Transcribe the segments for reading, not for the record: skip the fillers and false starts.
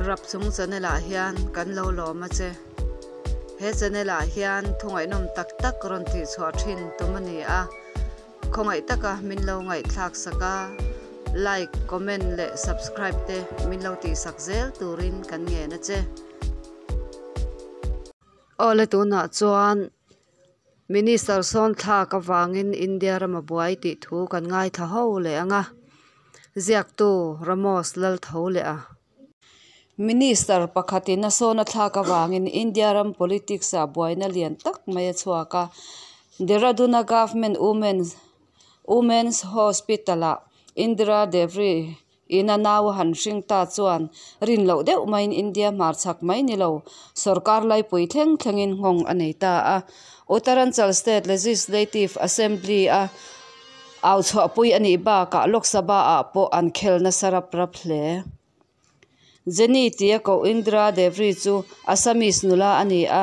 Rapchung channel ah hian kan lo lawm a che. He channel ah hian thu ngaihnawm tak tak rawn tih chhuah thin tum a ni a. Khawngaih taka min lo ngaihthlak sak a, like, comment leh subscribe te min lo tih sak zel turin kan ngen a che. Awle tunah chuan Minister sawn thlak avangin India rama buai tih thu kan ngaithla ho leh ang a, ziaktu Ramos Laltho leh a. Minister pakhatin a sawn a thlak avangin India ram politics ah buaina lian tak mai a chhuak a, Dehradun-a Government Women's Women's Hospital-ah Indira Devri Ina nau a han hring ta chuan rin loh deuh maiin India hmarchhak mai ni lo, sorkar laipui thleng thlengin nghawng a nei ta a. Uttaranchal State Legislative Assembly a au chhuahpui a nih bakah Lok Sabha ah pawh an khel nasa rap rap hle. Jenny tia koh Indira Devri chu Assamese nula a ni a,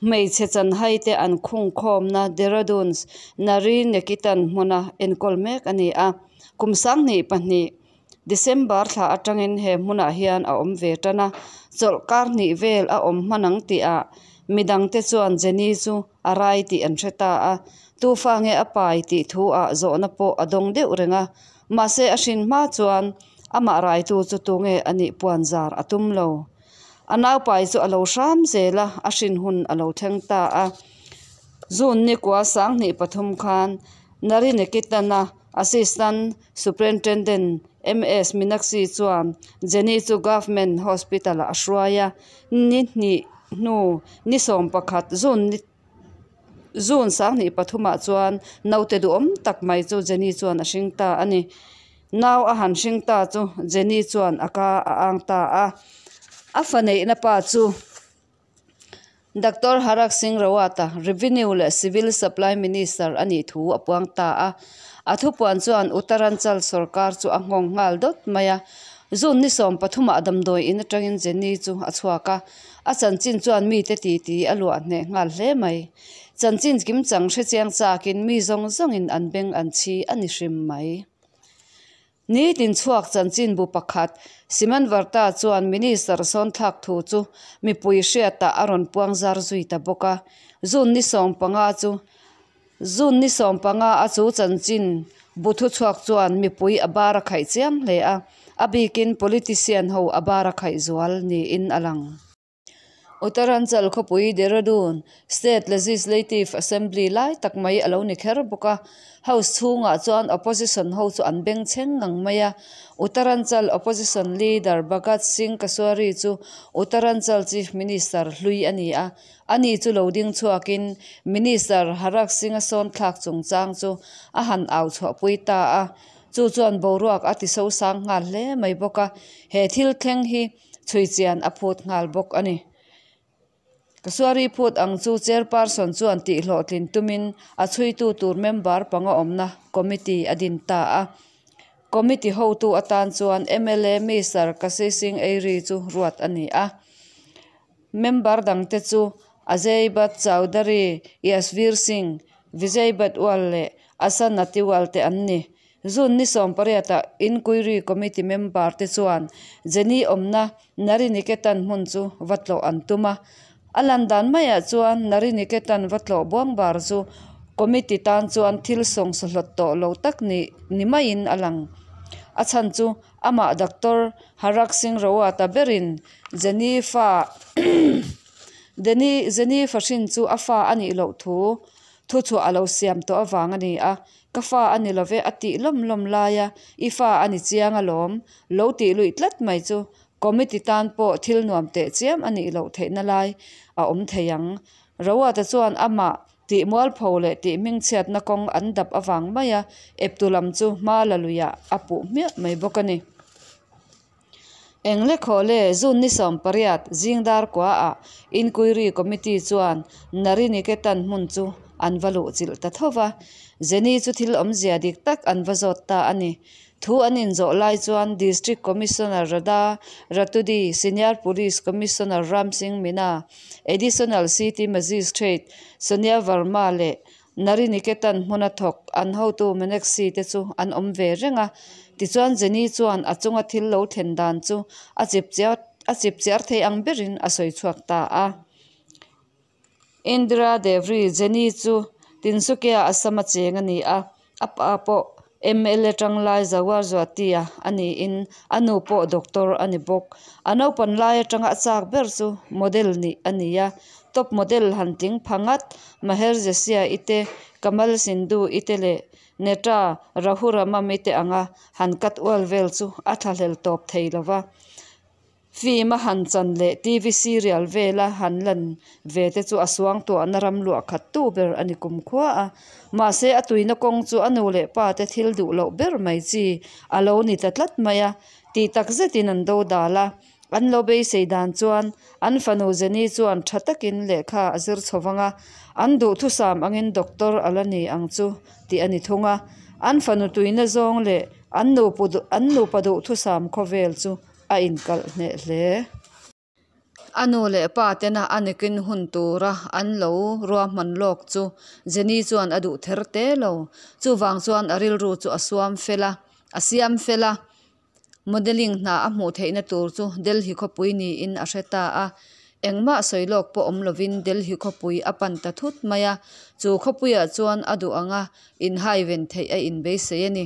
hmeichhe chanhai te an khungkhawmna Dehradun's Nari Nekitan hmuna enkawl mek a ni a. Kum 22, December thla atangin he hmunah hian a awm ve tan a, chawlhkar hnih vel a awm hman ang tihah midangte chuan Jenny chu a rai tih an hre ta a, tufa nge a pai tih thu ah zawhna pawh a dawng deuh reng a, mahse a hrin hma chuan amah raitu chu tunge a nih puan zar a tum lo. A naupai chu a lo hram zel a, a hrin hun a lo thleng ta a. June nikua 2003 khan Narinikitana Assistant Superintendent MS Meenakshi chuan Jenny chu Government Hospital-ah a hruai a, ni hnih hnu ni 11 June ni June 2003ah chuan naute duhawm tak mai chu Jenny chuan a hring ta a ni. Nau a han hring ta chu Jenny chuan a ka a ang ta a, a fa neihna pa chu Doctor Harak Singh Rawat-a Revenue leh Civil Supply Minister a nih thu a puang ta a. A thupuan chuan Uttaranchal sorkar chu a nghawng nghal dawt mai a. June ni 13ah damdawi in atangin Jenny chu a chhuak a. A chanchin chuan mite titi a luah hneh nghal hle mai. Chanchin kimchang hrechiang chakin mi zawng zawngin an beng an chhi a ni hrim mai. Ni tin chhuak chanchinbu pakhat, Siman Varta chuan Minister sawn thlak thu chu mipui hriatah a rawn puang zar zui ta bawk a. June ni 15 chu June ni 15 a chu chanchin bu thuchhuak chuan mipui a bar a khaih chiam hle a, a bikin politician ho a bar a khaih zual niin a lang. Uttaranchal khawpui Dehradun State Legislative Assembly lai tak mai a lo ni kher bawk a, House chhungah chuan Opposition ho chu an bengchheng ngang mai a. Uttaranchal Opposition Leader Bhagat Singh Kashwari chu Uttaranchal Chief Minister hlui a ni a, ani chu lo ding chhuakin Minister Harak Singh-a sawn thlak chungchang chu a han au chhuahpui ta a, chu chuan boruak a ti sosang nghal hle mai bawk a, he thil thleng hi chhui chian a phut nghal bawk a ni. Kasuari phut ang chu Chairperson chuan tihhlawhtlin tumin a chhuitu tur member panga awmna committee a din ta a. Committee hotu atan chuan mla Mister Kasi Singh Eiri chu ruat a ni a. Member dangte chu Ajay Bhatt Chaudhary, Yashvir Singh, Vijay Bhatwal leh Asa Natiwal te an ni. June ni 18 ah Inquiry Committee member te chuan Jenny awmna Nariniketan hmun chu va tlawh an tum a. A lan dan maiah chuan Nariniketan va tlawh buang bar chu committee tan chuan thil sawngsaw hlawt tawh lo tak ni ni maiin a lang. A chhan chu amah Doctor Harak Singh Rawat-a berin Jenny fa Jenny fahrin chu a fa a nih loh thu thuchhuah a lo siam tawh avang a ni a. Ka fa a ni love a tih lawm lawm laia i fa a ni chiang alawm, lo tih luih tlat mai chu committee tan pawh thil nuam teh chiam a nih loh theihna lai a awm thei ang. Rawata chuan amah tih mualpho leh tih hmingchhiatna kawng an dap avang maia eptu lam chu hma la luiah a puh hmiah mai bawk a ni. Eng le khaw le, June ni 18 zing dar kuaah Inquiry Committee chuan Nariniketan hmun chu an va luh chilh ta tho va. Jenny chu thil awmzia dik tak an va zawt ta a ni. Thu an inzawh lai chuan District Commissioner Radha Raturi, Senior Police Commissioner Ram Singh Meena, Additional City Magistrate Sonia Verma leh Nariniketan hmuna thawk an hotu Meenakshi te chu an awm ve reng a. Tichuan Jenny chuan a chunga thil lo thlen dan chu a chip chiat a chipchiar thei ang berin a sawi chhuak ta a. Indira Devri Jenny chu Tinsukia Assam-a cheng a ni a, a pa pawh mla tanglai Zawar Zuatia a niin a nu pawh doctor a ni bawk. A naupan lai atanga a chak ber chu model nih a ni a, top model han tling pha ngat Maher Jessia i te, Kamal Sindhu i te leh Netra Rahuramam i te anga han cut ual vel chu a thlahlel tawp thei lo va. Film a han chan leh TV serial vela han lan ve te chu a suangtuahna ram luah khat tu ber a ni kumkhua a. Mahse a tuina kawng chu a nu leh pa te thil duh loh ber mai chi a lo ni ta tlat mai a, tih tak zetin an do dal a. An lo beisei dan chuan an fanu Jenny chuan tha takin lehkha a zir chho vang a, an duhthusam angin doctor a la ni ang chu tih a ni thung a. An fanu tuina zawng leh an nupa duhthusam khawvel chu a inkalh hneh hle. A nu leh pa tena a nikin hun tura an lo ruahman lawk chu Jenny chuan a duh ther te lo. Chuvang chuan a rilru chu a suam fel a, a siam fel a. Modelling hna a hmuh theihna tur chu Delhi khawpui niin a hre ta a. Engmah sawi lawk pawh awm lovin Delhi khawpui a pan ta thut mai a. Chu khawpuiah chuan a duh anga inhaiven theih a inbeisei a ni.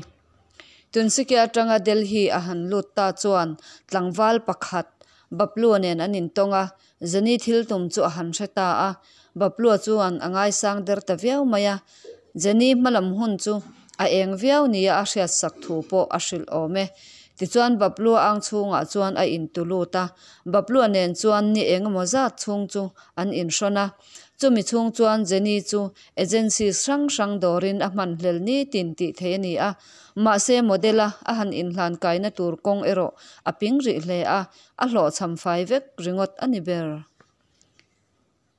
Tunsikia atanga Delhi a han lut ta chuan tlangval pakhat Baplua nen an intawng a, Jenny thil tum chu a han hre ta a. Baplua chuan a ngaisang der ta viau mai a, Jenny hmalam hun chu a eng viau nia a hriatsak thu pawh a hrilh awm e. Tichuan Baplua ang chhungah chuan a intu lut a, Baplua nen chuan ni eng emaw zat chhung chu an inhrawn a. Chumi chhung chuan Jenny chu Agencies hrang hrang dawrin a hman hlel nitin tih theih a ni a, mahse model-a a han inhlan kaina tur kawng erawh a ping rih hle a, a hlawhchham fai vek ringawt a ni ber.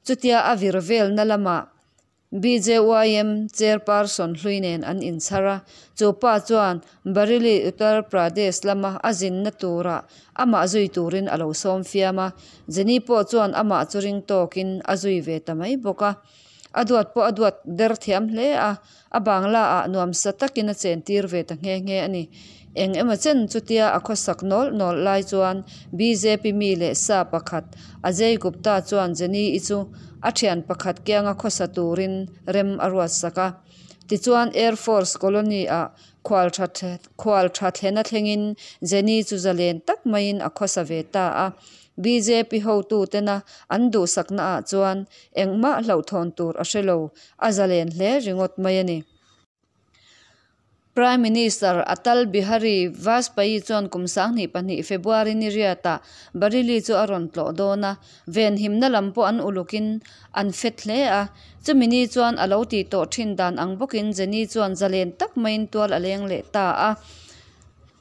Chutia a vir velna lamah BJYM Chairperson hlui nen an inchhar a, chu pa chuan Bareilly, Uttar Pradesh lama a zinna turah amah zui turin a lo sawm fiam a, Jenny pawh chuan amah chu ring tawkin a zui ve ta mai bawk a. A duat pawh a duat der thiam hle a, a bangla ah nuamsa takin a chen tir ve ta nghe nghe a ni. Eng emaw chen chutia a khawsak nawlh nawlh lai chuan bjp mi leh sa pakhat Ajay Gupta chuan Jenny-i chu a thian pakhat kianga khawsa turin rem a ruatsak a. Tichuan Air Force Colony ah khual tha khual tha thlena thlengin Jenny chu zalen tak maiin a khawsa ve ta a. Bjp hotutena an duhsakna ah chuan Engmah hlauhthawn tur a hre lo, a zalen hle ringawt mai a ni. Prime Minister Atal Bihari Vajpayee chuan kum 2002 February ni riatah Bareilly chu a rawn tlawh dawn a, venhimna lam pawh an ulukin an fet hle a. Chumi ni chuan a lo tih tawh thin dan ang bawkin Jenny chuan zalen tak maiin tual a leng leh ta a.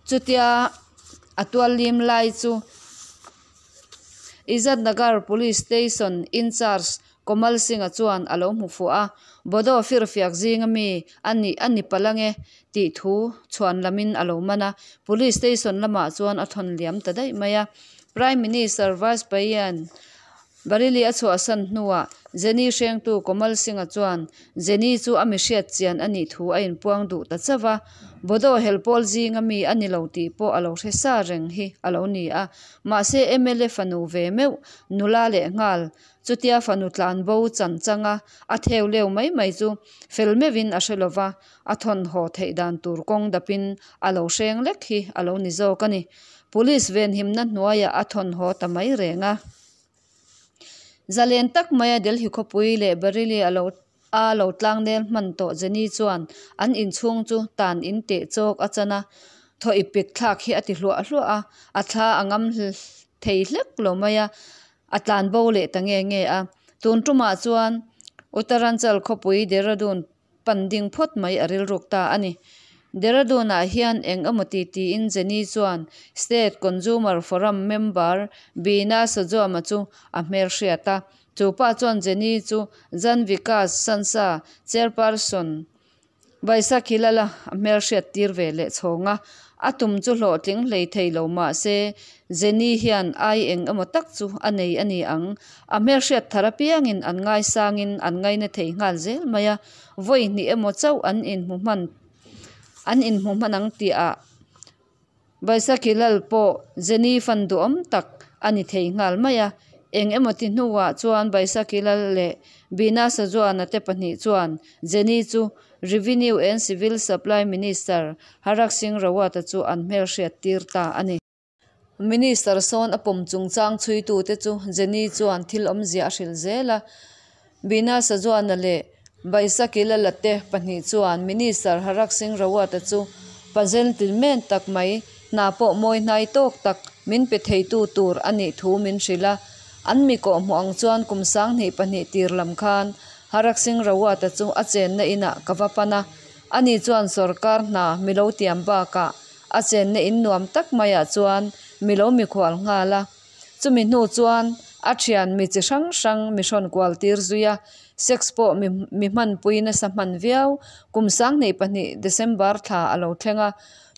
Chutia a tual lim lai chu Izzat Nagar Police Station in-charge Komal Singh-a chuan a lo hmu fuh a, Bodo firfiak zinga mi a nih a ni palh ange tih thu chhuan lamin a lo man a, Police Station lamah chuan a thawn liam ta daih mai a. Prime Minister Vajpayee-a'n Bareilly a chhuahsan hnuah Jenny hrengtu Komal Singh-a chuan Jenny chu a mi hriat chian a nih thu a inpuang duh ta chauh a, Bodo helpawl zinga mi a ni lo tih pawh a lo hre sa reng hi a lo ni a. Mahse mla fanu ve meuh, nula leh nghal, chutia fanu tlan bo chan changa a theu leu mai mai chu fel meuhin a hre lo va, a thawn haw theih dan tur kawng dapin a lo hreng lek hi a lo ni zawk a ni. Police venhimna hnuaiah a thawn haw ta mai reng a. Zalen tak maia Delhi khawpui leh Bareilly a lo a lo tlangnel hman tawh Jenny chuan an inchhung chu tan in teh chawk a chan a, thaw ip pik thlak hi a ti hluah hluah a, a thla a ngam thei hlek lo mai a, a tlan bo leh ta nge nge a. Tun tumah chuan Uttaranchal khawpui Dehradun pan ding phawt mai a rilruk ta a ni. Dehradun-ah hian eng emaw ti tiin Jenny chuan State Consumer Forum member Beena Sajuama chu a hmelhriat a. Chu pa chuan Jenny chu Jan Vikas Sansa chairperson Baisakhi Lala a hmelhriat tir ve leh chhawng a. A tum chu hlawhtling hlei thei lo mah se Jenny hian ai eng emaw tak chu a nei a ni ang. A hmelhriat thar apiangin an ngaisangin an ngaina thei nghal zel mai a, vawi hnih emaw chauh an inhmu hman an inhmu hman ang tihah Baisakhi Lal pawh Jenny fan duhawm tak a ni thei nghal mai a. Eng emaw ti hnuah chuan Baisakhi Lal leh Bina Sajuana te pahnih chuan Jenny chu Revenue and Civil Supply Minister Harak Singh Rawat-a chu an hmelhriat tir ta a ni. Minister sawn a pawm chungchang chhuitute chu Jenny chuan thil awmzia a hrilh zel a. Bina Sajuana leh Baisakhi Lala te pahnih chuan Minister Harak Singh Rawat-a chu pa gentleman tak mai, hna pawh mawi hnai tawk tak min pe theitu tur a nih thu min hrilh a. An mi kawhhmuh ang chuan kum 2002 tir lam khan Harak Singh Rawat-a chu a chenna inah ka va pan a. Ani chuan sorkar hna mi lo tiam bakah a chenna in nuam tak maiah chuan mi lo mikhual nghal a. Chumi hnu chuan a thian mi chi hrang hrang mi hrawn kual tir zui a, sex pawh mi mi hmanpui nasa hman viau. Kum 2002 December thla a lo thleng a,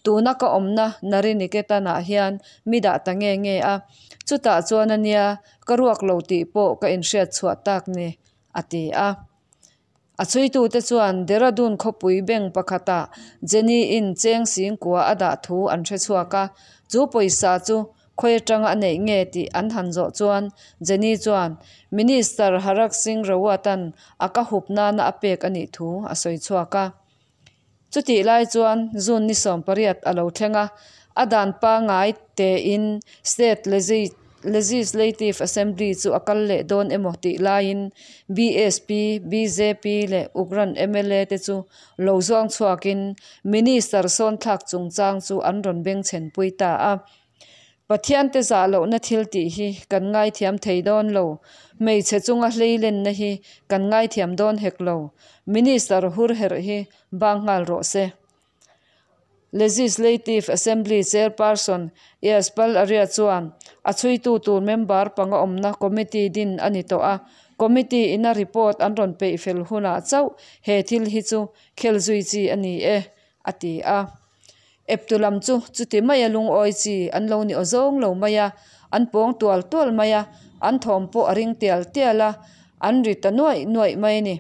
tuna ka awmna Nariniketan-ah hian mi dah ta nge nge a. Chutah chuan a nia, ka ruak lo tih pawh ka inhriat chhuah tak ni, a ti a. A chhuitute chuan Dehradun khawpui bank pakhatah Jenny-in cheng singkua a dah thu an hre chhuak a, chu pawisa chu khawi atanga a neih nge tih an han zawh chuan Jenny chuan Minister Harak Singh Rawat-a'n a ka hup nana a pek a nih thu a sawi chhuak a. Chutih lai chuan June ni 18 a lo thleng a, a dan pangngai tein State Legislative Assembly chu a kal leh dawn emaw tih laiin BSP, bjp leh Ugrand mla te chu lo zuang chhuakin Minister sawnthlak chungchang chu an rawn bengchhenpui ta a. Pathiante zah lohna thil tih hi kan ngaithiam thei dawn lo. Hmeichhe chunga hleilenna hi kan ngaithiam dawn hek lo. Minister hur herh hi bang nghal rawh se. Legislative Assembly Chairperson Yashpal Arya chuan a chhuitu tur member panga awmna committee din a ni tawh a, committee ina report an rawn peih fel hunah chauh he thil hi chu khel zui chi a ni e, a ti a. Eptu lam chu chuti maia lungawi chi an lo ni awzawng lo mai a, an pawng tual tual mai a, an thawm pawh a ring tial tial a, an ri ta nuaih nuaih mai a ni.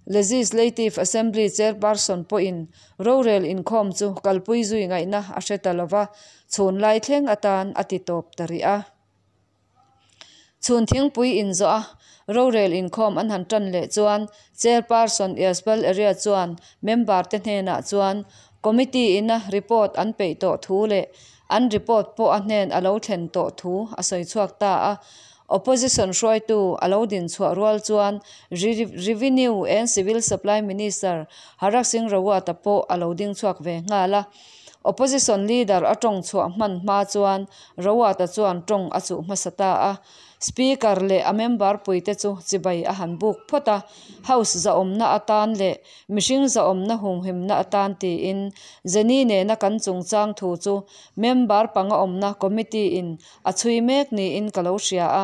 Legislative Assembly Chairperson pawhin rorel inkhawm chu kalpui zui ngaihna a hre ta lova, chhun lai thleng atan a ti tawp ta rih a. Chhun thingpui inzawh a, rorel inkhawm an han tan leh chuan Chairperson Yashpal Arya chuan member te hnenah chuan Committee ina report an peih tawh thu leh an report pawh a hnen a lo thlen tawh thu a sawi chhuak ta a. Opposition hruaitu a lo din chhuah rual chuan Revenue and Civil Supply Minister Harak Singh Rawat-a pawh a lo ding chhuak ve nghal a. Opposition leader a tawng chhuah hman hma chuan Rawat-a chuan tawng a chuh hmasa ta a. Speaker leh a member puite chu chibai a han buk phawt a, House zahawmna atan leh mihring zahawmna humhimna atan tiin Jenny nena kan chungchang thu chu member panga awmna committee in a chhui mek niin ka lo hria a,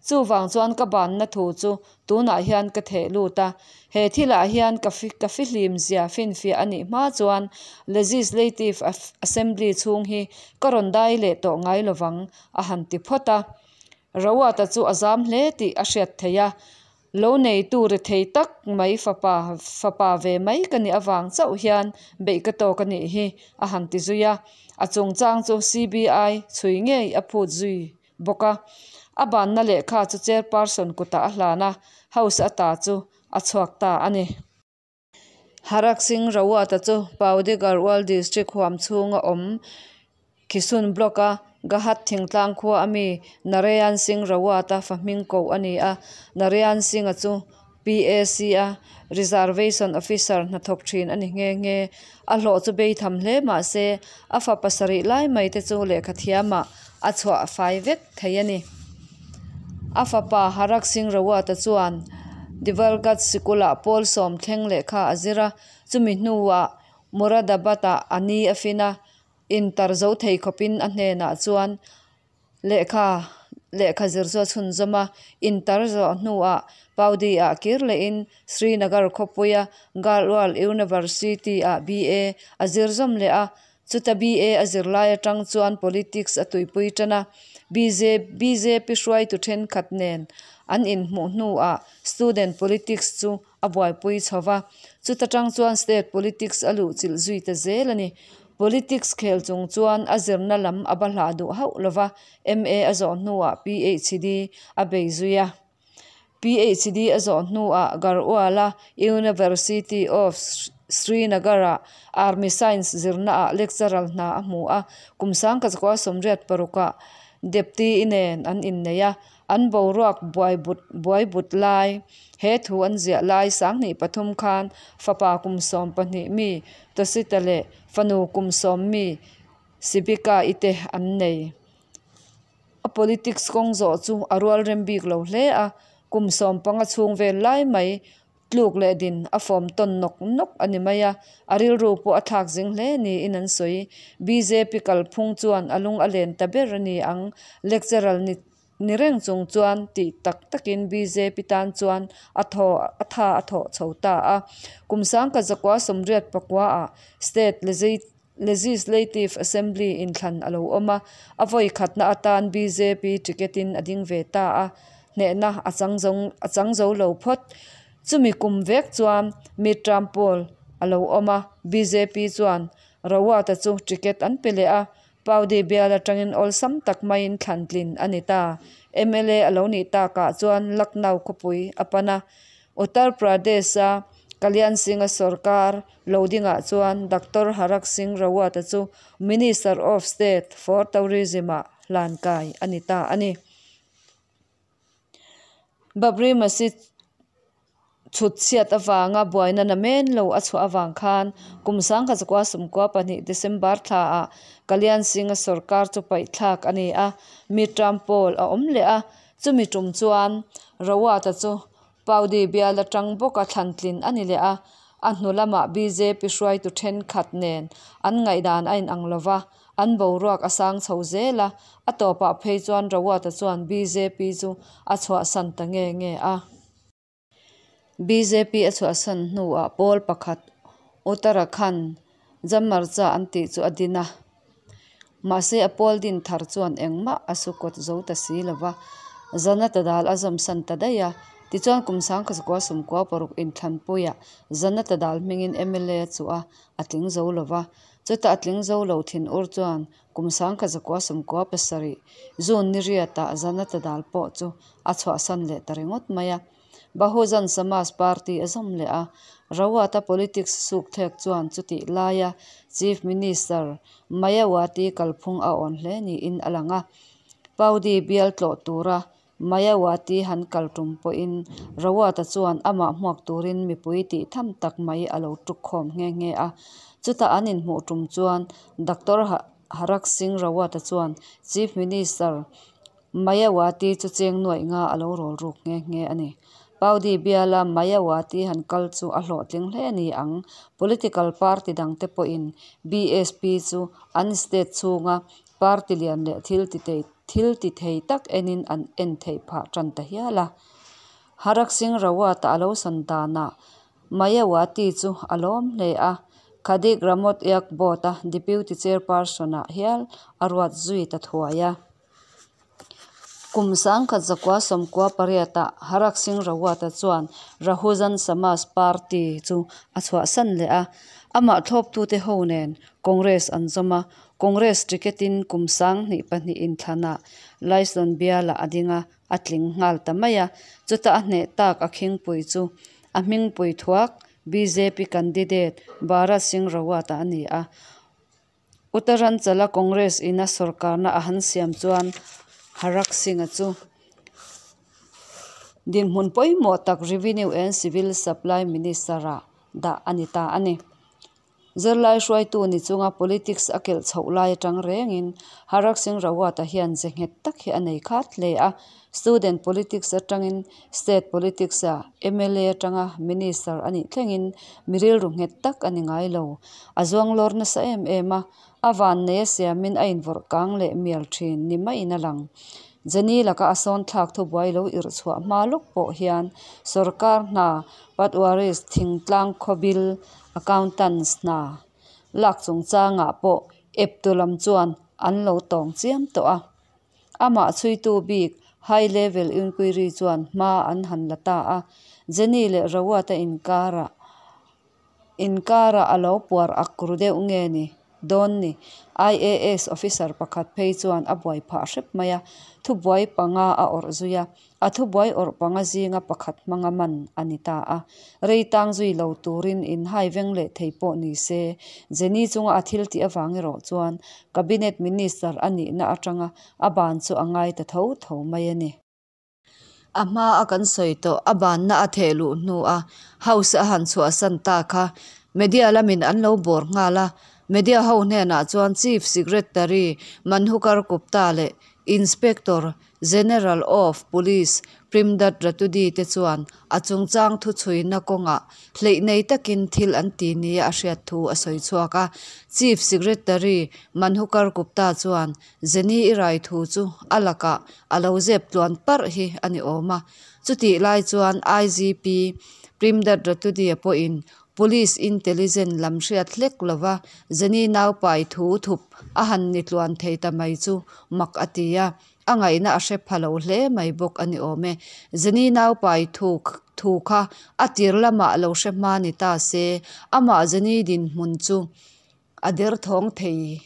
chuvang chuan ka banna thu chu Tunah hian ka theh lut a, he thilah hian ka ka fihlim zia finfiah a nih hma chuan Legislative Assembly chhung hi ka rawn dai leh tawh ngai lovang, a han ti phawt a. Rawata chu a zam hle tih a hriat theih a, lo neitu rethei tak mai fapa fapa ve mai ka nih avang chauh hian beih ka tawk a nih hi, a han ti zui a. A chungchang chu CBI chhui ngei a phut zui bawk a. A banna lehkha chu chairperson kutah a hlan a, house ata chu a chhuak ta a ni. Harak Singh Rawat-a chu Paudi Garhwal District huam chhunga awm Khisun Block-a Gahat thingtlang khua a mi Narayan Singh Rawat-a fa hming koh a ni a. Narayan Singh-a chu PAC-a Reservation Officer hnathawk thin a ni nghe nghe. A hlawh chu beitham hle mah se, a fa pasarih lai mai te chu lehkha thiamah a chhuah fai vek thei a ni. A fapa Harak Singh Rawat-a chuan Divalgad sikulah pawl sawm thleng lehkha a zir a, chumi hnuah Moradabad-ah a ni a fin a, intar zo thei khawpin a hnenah chuan Lehkha lehkha zir chu a chhunzawm a, intar zawh hnuah Paudi-ah kir lehin Srinagar khawpuia Garhwal University-ah BA a zir zawm leh a. Chuta BA a zir lai atang chuan politics a tuipui tan a, bjp hruaitu thenkhat nen an inhmuh hnuah student politics chu a buaipui chho va, chuta tang chuan state politics a luhchilh zui ta zel a ni. Politics khel chung chuan a zirna lam a bahlah duh hauh lova, MA a zawh hnuah PhD a bei zui a. PhD a zawh hnuah Garhwal-a University of Srinagar-ah Army Science zirnaah lecturer hna a hmu a, kum sangkazakua 86ah Depti-i nen an innei a, an boruak buai but buai but lai, he thu an ziah lai 2003 khan fapa kum 12 mi Tosita leh fanu kum 10 mi Sibika-i te an nei. A politics kawng zawh chu a rual rem bik lo hle a, kum 15 chhung vel lai mai Tluk leh din a fawm tawn nawk nawk a ni mai a, a rilru pawh a thlak zing hle niin an sawi. Bjp kalphung chuan a lung a len ta ber a ni ang. Lecturer ni ni reng chung chuan tih tak takin bjp tan chuan a thaw a tha a thawh chho ta a. Kum 1989 ah State Legislative Assembly inthlan a lo awm a, a vawi khatna atan bjp ticket in a ding ve ta a. Hnehna a chang zo a chang zo lo phawt. Chumi kum vek chuan Midterm poll a lo awm a, bjp chuan Rawat-a chu ticket an pe leh a, Paudi bial atangin awlsam tak maiin thlan tlin a ni ta. Mla a lo nih takah chuan Lucknow khawpui a pan a, Uttar Pradesh-a Kalyan Singh-a sorkar lo dingah chuan Doctor Harak Singh Rawat-a chu Minister of State for Tourism-ah hlankai a ni ta a ni. Babri Masjid chhut chhiat avanga buaina namen lo a chhuah avang khan kum 1992 December thlaah Kalyan Singh-a sorkar chu paihthlak a ni a, midterm poll a awm leh a, chumi tum chuan Rawat-a chu Paudi bial atang bawka thlantlin a ni leh a, a hnu lamah bjp hruaitu thenkhat nen an ngaihdan a inang lova, An boruak a sang chho zel a, a tawpah phei chuan Rawat-a chuan bjp chu a chhuahsan ta nge nge a. Bjp a chhuahsan hnuah pawl pakhat Uttarakhand Janmorcha an tih chu a din a. Mahse a pawl din thar chuan engmah a su kawt zo ta si lo va, Janata Dal a zawmsan ta daih a. Tichuan kum 1996 inthlanpuiah Janata Dal hmingin mla a chuh a, a tling zo lo va. Chuta a tling zo lo thin ur chuan kum 1997 June ni riatah Janata Dal pawh chu a chhuahsan leh ta ringawt mai a. Bahujan Samaj Party a zawm leh a, Rawat-a politics sukthlek chuan chutih laia Chief Minister Mayawati kalphung a awn hle niin a lang a. Paudi bial tlawh tura Mayawati han kal tum pawhin Rawat-a chuan amah hmuak turin mipui tih tham tak mai a lo tuk khawm nghe nghe a. Chuta an inhmuh tum chuan Doctor Harak Singh Rawat-a chuan Chief Minister Mayawati chu cheng nuaih nga a lo rawl ruk nghe nghe a ni. Paudi biala Mayawati han kal chu a hlawhtling hle a ni ang. Political party dangte pawhin BSP chu an state chhunga party lian leh thil ti thil ti thei tak enin an en theih phah tan ta hial a. Harak Singh Rawat-a a lo sawn danah Mayawati chu a lawm hle a, Khadi Gramodyog Board-a Deputy Chairperson-ah hial a ruat zui ta thuai a. Kum 1998ah Harak Singh Rawat-a chuan Rahujan Samaj Party chu a chhuahsan leh a, amah thlawptute ho nen Congress an zawm a, Congress ticket-in kum 2002 inthlanah Laison bialah a ding a, a tling nghal ta mai a, chuta a hneh tak a khingpui chu a hmingpui thuak bjp candidate Bharat Singh Rawat-a a ni a. Uttaranchal-a Congress ina sorkarna a han siam chuan Harak Singh-a chu dinhmun pawimawh tak Revenue and Civil Supply Minister-ah dah a ni ta a ni. Zirlai hruaitu ni chunga politics a kelh chhoh lai atang rengin Harak Singh Rawat-a hian ze nghet tak hi a nei khat hle a. Student politics atangin state politics-a mla atanga minister a nih thlengin mi rilru nghet tak a ni ngai lo. A zuang lawr nasa em em a, a vannei a siamin a invawrh kang leh mial thin ni maiin a lang. Jenny laka a sawn thlak thubuai lo irh chhuah hma lawk pawh hian sorkar hna Patwaris thingtlang khawbil accountants hna lak chungchangah pawh eptu lam chuan an lo tawng chiam tawh a. Amah chhuitu bik High Level Inquiry chuan hma an han la ta a, Jenny leh Rawat-a inkarah inkarah a lo puar ak ru deuh nge ni? dawn ni? IAS officer pakhat phei chuan a buai phah hrep mai a, thubuai panga a awrh zui a, a thubuai awrh panga zinga pakhat hmanga man a ni ta a. Rei tang zui lo turin inhai veng leh thei pawh ni se, Jenny chunga a thil tih avang erawh chuan Cabinet Minister a nihna atanga a ban chu a ngai ta tho tho mai a ni. A hma a kan sawi tawh, a banna a theh luh hnu a House a han chhuahsan ta kha Media lamin an lo bawr nghal a, Media ho hnenah chuan Chief Secretary Manhukar Gupta leh Inspector General of Police Primdat Ratudi te chuan a chungchang thuchhuina kawngah hleih nei takin thil an ti nia a hriat thu a sawi chhuak a. Chief Secretary Manhukar Gupta chuan Jenny i rai thu chu a lakah a lo zep tluan parh hi a ni awm a. Chutih lai chuan IGP Primdat Ratudia pawhin Police intelligence lam hriat hlek lova Jenny naupai thu thup a han ni tluan thei ta mai chu mak a ti a, a ngaihna a hre pha lo hle mai bawk a ni awm e. Jenny naupai thu thu kha a tir lamah lo hre hma ni ta se, amah Jenny dinhmun chu a derthawng thei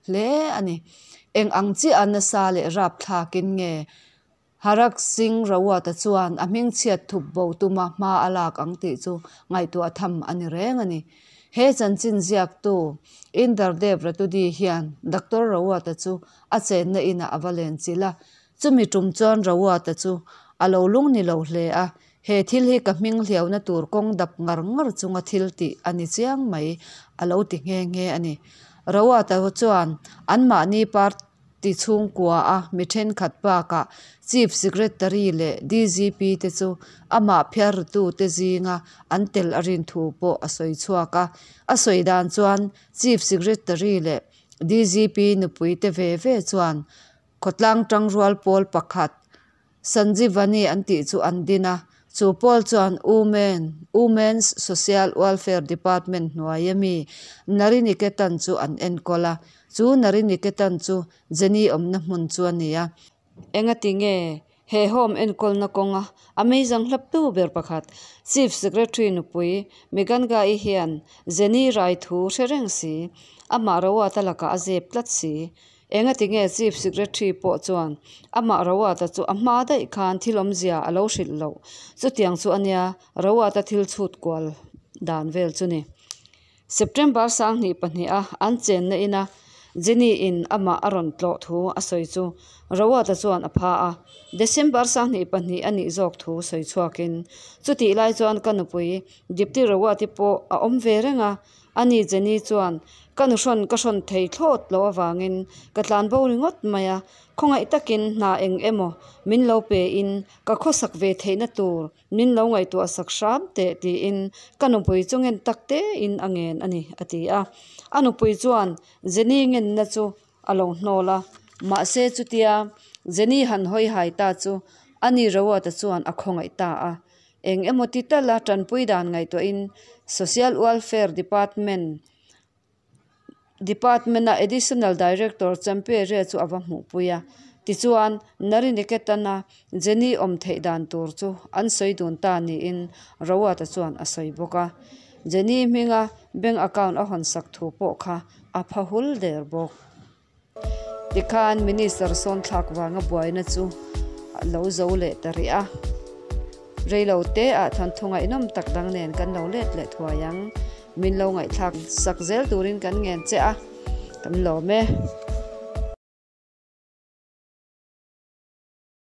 hle a ni. Eng ang chiah a nasa leh rapthlakin nge Harak Singh Rawat-a chuan a hmingchhiat thup bo tuma hma a lak ang tih chu ngaihtuah tham a ni reng a ni. He chanchin ziaktu Inderdev Ratudi hian Doctor Rawat-a chu a chenna inah a va len chilh a, chumi tum chuan Rawat-a chu a lo lung ni lo hle a, he thil hi ka hming hliauna tur kawng dap ngar ngar chunga thil tih a ni chiang mai a lo ti nghe nghe a ni. Rawat-a chuan anmahni party Ti chhungkua a mi thenkhat bakah Chief Secretary leh DGP te chu amah phiarrutute zinga an tel a rin thu pawh a sawi chhuak a. A sawi dan chuan Chief Secretary leh DGP nupui te ve ve chuan khawtlang tangrual pawl pakhat Sanjivani an tih chu an din a, chu pawl chuan Women, Women's Social Welfare Department hnuaia mi Nariniketan chu an enkawl a, chu Nariniketan chu Jenny awmna hmun chu a ni a. Engati nge he home enkawlna kawnga a meizang hlaptu ber pakhat Chief Secretary nupui Megangai hian Jenny rai thu hre reng si, amah Rawata lakah a zep tlat si. Engati nge Chief Secretary pawh chuan amah Rawata chu a hma daih khan thil awmzia a lo hrilh loh. Chutiang chu a nia Rawata thil chhut kual dan vel chu ni. September 2002 a an chenna ina Jenny in amah a rawn tlawh thu a sawi chu Rawata chuan a pha a. December 22 a nih zawk thu sawi chhuakin chutih lai chuan ka nupui Dipti Rawati pawh a awm ve reng a, Ani Jenny chuan, Ka nu hrawn ka hrawn thei thlawt loh avangin ka tlan bo ringawt mai a, khawngaih takin hna eng emaw min lo pe in ka khawsak ve theihna tur min lo ngaihtuah sak hram teh tiin ka nupui chu ngen tak tein a ngen a ni, a ti a. A nupui chuan Jenny ngenna chu a lo hnawl a, mahse chutia Jenny han hawi hai ta chu ani Rawata chuan a khawngaih ta a. Eng emaw ti tala tanpui dan ngaihtuahin Social Welfare Department Department-a Additional Director Champeria chu a va hmuhpui a. Tichuan, Nariniketan-a Jenny awm theih dan tur chu an sawi dun ta niin Rawat-a chuan a sawi bawk a. Jenny hminga bank account a hawnsak thu pawh kha a pha hul der bawk. Tikhan Minister sawn thlak vanga buaina chu a lo zo leh ta rih a. Reilo te ah thawnthu ngaihnawm tak dang nen kan lo let leh thuai ang. Min lo ngaihthlak sak zel turin kan ngen che a, kan lawm e.